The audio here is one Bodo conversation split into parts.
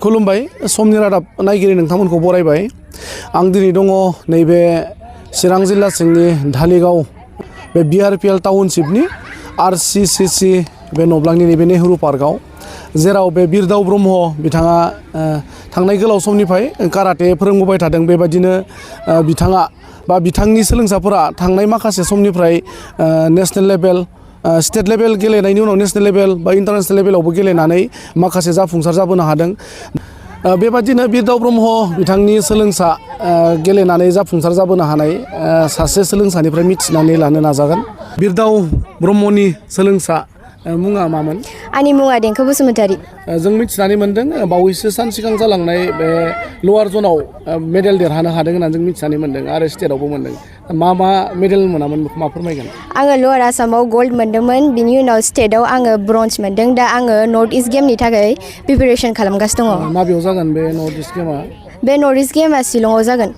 खुलुमबाय समनि रादाब नायगिरि नोंथांमोनखौ बरायबाय आं दिनै दङ नैबे चिरां जिल्ला सिंनि धालिगाव बे बिआरपिएल टाउनशिपनि आरसिसिसि बे नब्लांनि नैबे नेहरू पार्कआव जेराव बे बिरदाव ब्रह्म बिथाङा थांनाय गोलाव समनिफ्राय काराटे फोरोंबोबाय थादों। बेबायदिनो बिथाङा बा बिथांनि सोलोंसाफोरा थांनाय माखासे समनिफ्राय नेशनेल लेभेल स्टेट लेभेल गेलेनायनि उनाव नेशनेल लेभेल बा इन्टारनेशनेल लेभेलावबो गेलेनानै माखासे जाफुंसार जाबोनो हादों। बेबादिनो बिरदाव ब्रह्म बिथांनि सोलोंसा गेलेनानै जाफुंसार जाबोनो हानाय सासे सोलोंसानिफ्राय मिथिनानै लानो नाजागोन। बिरदाव ब्रह्मनि सोलोंसा मुङा मामोन? आंनि मुङा देंखो बसुमतारी। जों मिथिनानै मोन्दों बावैसो सान सिगां जालांनाय बे लवार जनाव मेडेल देरहानो हादों होननानै जों मिथिनानै मोन्दों आरो स्टेटआवबो मोन्दों। मा मेडेल मोनामोन मा फोरमायगोन? आङो लवार आसामाव गल्ड मोन्दोंमोन, बिनि उनाव स्टेटआव आङो ब्रन्ज मोन्दों। दा आङो नर्थ इस्ट गेमनि थाखाय प्रिपेरेसन खालामगासिनो दङ। माबेयाव जागोन बे नर्थ इस्ट गेमा? बे नर्थ इस्ट गेमा शिलंआव जागोन।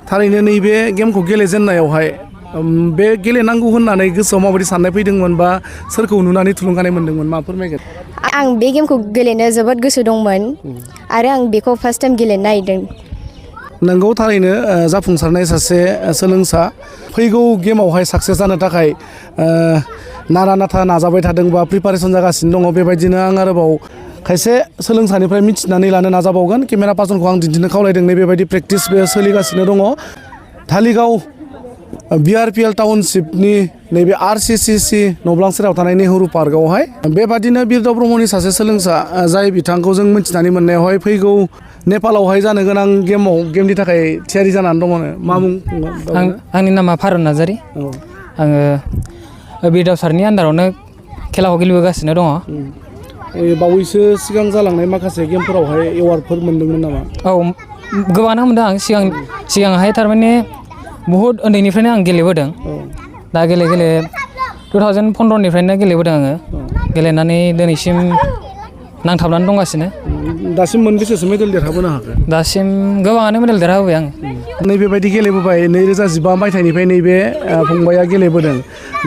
थारैनो नैबे गेमखौ गेलेजेननायावहाय बे गेलेनांगौ होननानै गोसोआव माबायदि साननाय फैदोंमोन बा सोरखौ नुनानै थुलुंगानाय मोन्दोंमोन मा फोरमायगोन? आं बे गेमखौ गेलेनो जोबोद गोसो दंमोन आरो आं बेखौ फार्स्ट टाइम गेलेनो नागिरदों। नंगौ, थारैनो जाफुंसारनाय सासे सोलोंसा फैगौ गेमावहाय साक्सेस जानो थाखाय नारा नाथा नाजाबाय थादों बा प्रिपारेसन जागासिनो दङ। बेबायदिनो आं आरोबाव खायसे सोलोंसानिफ्राय मिथिनानै लानो नाजाबावगोन। केमेरा पार्सनखौ आं दिन्थिनो खावलायदों। बेबायदि प्रेक्टिस बे सोलिगासिनो दङ धालिगाव बिआरपिएल टाउनशिपनि नैबे आरसिसिसि नब्लां सेराव थानाय नेहरू पार्कआवहाय। बेबादिनो बिरदाव ब्रह्मनि सासे सोलोंसा जाय बिथांखौ जों मिथिनानै मोननायावहाय फैगौ नेपालावहाय जानो गोनां गेमनि थाखाय थियारि जानानै दङ। मा मुं? आंनि नामा फारुन नार्जारि। आङो बिरदाव सारनि आन्दारावनो खेलाखौ गेलेबोगासिनो दङ। बावैसो सिगां जालांनाय माखासे गेमफोरावहाय एवार्डफोर मोन्दोंमोन नामा? औ, गोबाङानो मोनदों। आं सिगांहाय थारमाने बहुद उन्दैनिफ्रायनो आं गेलेबोदों। दा गेले 2015निफ्रायनो गेलेबोदों आङो। गेलेनानै दिनैसिम नांथाबनानै दंगासिनो। दासिम मोनबेसेसो मेडेल देरहाबोनो हाखो? दासिम गोबाङानो मेडेल देरहाबोबाय आं। नैबेबायदि गेलेबोबाय 2015 मायथाइनिफ्राय नैबे फंबाया गेलेबोदों।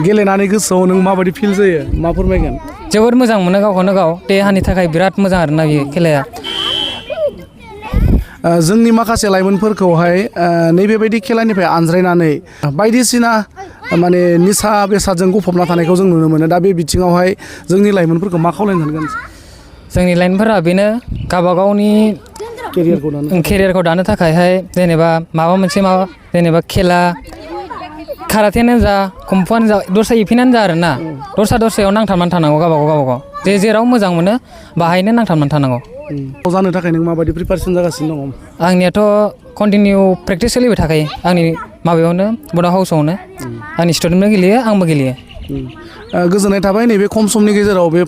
गेलेनानै गोसोआव नों माबायदि फिल जायो, मा फोरमायगोन? जोबोद मोजां मोनो गावखौनो गाव। देहानि थाखाय बिराद मोजां आरोना बे खेलाया। जोंनि माखासे लाइमोनफोरखौहाय नैबेबायदि खेलानिफ्राय आनज्रायनानै बायदिसिना माने निसा बेसादजों गफबना थानायखौ जों नुनो मोनो। दा बे बिथिङावहाय जोंनि लाइमोनफोरखौ मा खावलायनो सानगोन? जोंनि लाइमोनफोरा बेनो गावबा गावनि केरियारखौ दानो थाखायहाय जेनेबा माबा मोनसे जेनेबा खेला काराटेयानो जा कम्फुआनो जा दस्रा इभेन्टआनो जा आरोना दस्रायाव नांथाबनानै थानांगौ। गावबा गाव जेराव मोजां मोनो बाहायनो नांथाबनानै थानांगौ। जानो थाखाय नों माबायदि प्रिपारेसन जागासिनो दङ? आंनियाथ' कन्टिनिउ प्रेक्टिस सोलिबाय थाखायो। आंनि माबायावनो बडा हाउसावनो आंनि स्टुडेन्टबो गेलेयो, आंबो गेलेयो। गोजोननाय थाबाय नैबे खम समनि गेजेराव बे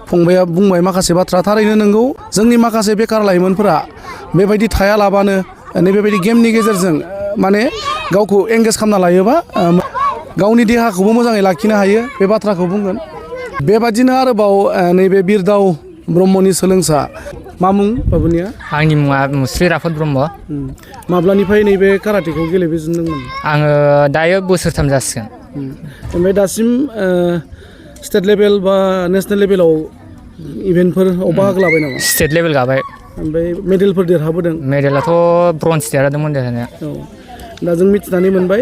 फंबाया बुंबाय माखासे बाथ्रा। थारैनो नंगौ, जोंनि माखासे बेखार लाइमोनफोरा बेबायदि थायालाबानो नैबेबायदि गेमनि गेजेरजों माने गावखौ एंगेज खालामना लायोबा गावनि देहाखौबो मोजाङै लाखिनो हायो, बे बाथ्राखौ बुंगोन। बेबादिनो आरोबाव नैबे बिरदाव ब्रह्मनि सोलोंसा मा मुं बाबुनिया? आंनि मुङा मुस्रि राफोद ब्रह्म। माब्लानिफ्राय नैबे काराटेखौ गेलेबोजेनदोंमोन? आङो दायो बोसोरथाम जासिगोन। ओमफ्राय दासिम स्टेट लेभेल बा नेशनेल लेभेलाव इभेन्टफोराव बाहागो लाबाय नामा? स्टेट लेभेल गाबाय। ओमफ्राय मेडेलफोर देरहाबोदों? मेडेलाथ' ब्रन्ज देरहादोंमोन देरहानाया। औ, दा जों मिथिनानै मोनबाय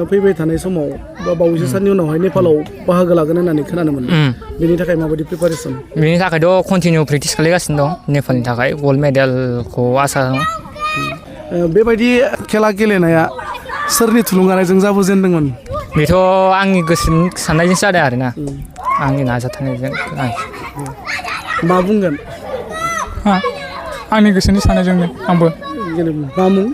फैबाय थानाय समाव बा बावैसो साननि उनावहाय नेपालाव बाहागो लागोन होननानै खोनानो मोनदों। बेनि थाखाय माबायदि प्रिपारेसन? बेनि थाखायथ' कन्टिनिउ प्रेक्टिस खालामगासिनो दं। नेपालनि थाखाय गल्ड मेडेलखौ आसा दं। बेबायदि खेला गेलेनाया सोरनि थुलुंगानायजों जाबोजेनदोंमोन? बेथ' आंनि गोसोनि साननायजोंसो जादों आरोना, आंनि नाजाथाबनायजों। मा बुंगोन? आंनि गोसोनि साननायजोंनो आंबो। मा मुं?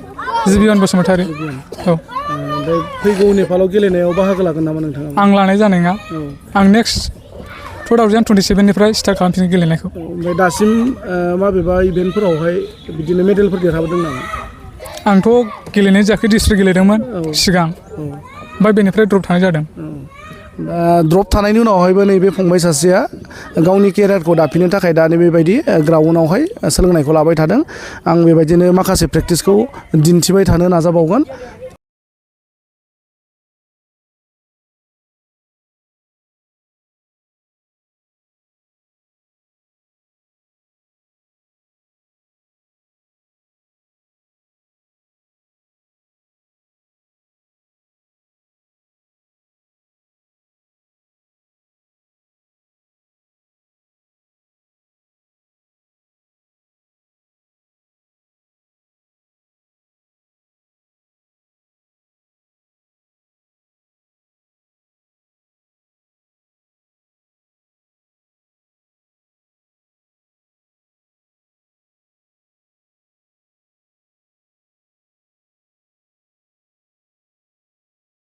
जिबियन बसुमतारी। औ। ओमफ्राय फैगौ नेपालाव गेलेनायाव बाहागो लागोन नामा नोंथाङा? आं लानाय जानाय नङा। आं नेक्स्ट 2027निफ्राय स्टार्ट खालामफिनो गेलेनायखौ। ओमफ्राय दासिम माबेबा इभेन्टफोरावहाय बिदिनो मेडेलफोर देरहाबोदों नामा? आंथ' गेलेनाय जायाखै, डिस्ट्रिक्ट गेलेदोंमोन सिगां। ओमफ्राय बेनिफ्राय ड्रप थानाय जादों। ड्रप थानायनि उनावहायबो नैबे फंबाय सासेया गावनि केरियारखौ दाफिननो थाखाय दा बेबायदि ग्राउन्डआवहाय सोलोंनायखौ लाबाय थादों। आं बेबायदिनो माखासे प्रेक्टिसखौ दिन्थिबाय थानो नाजाबावगोन।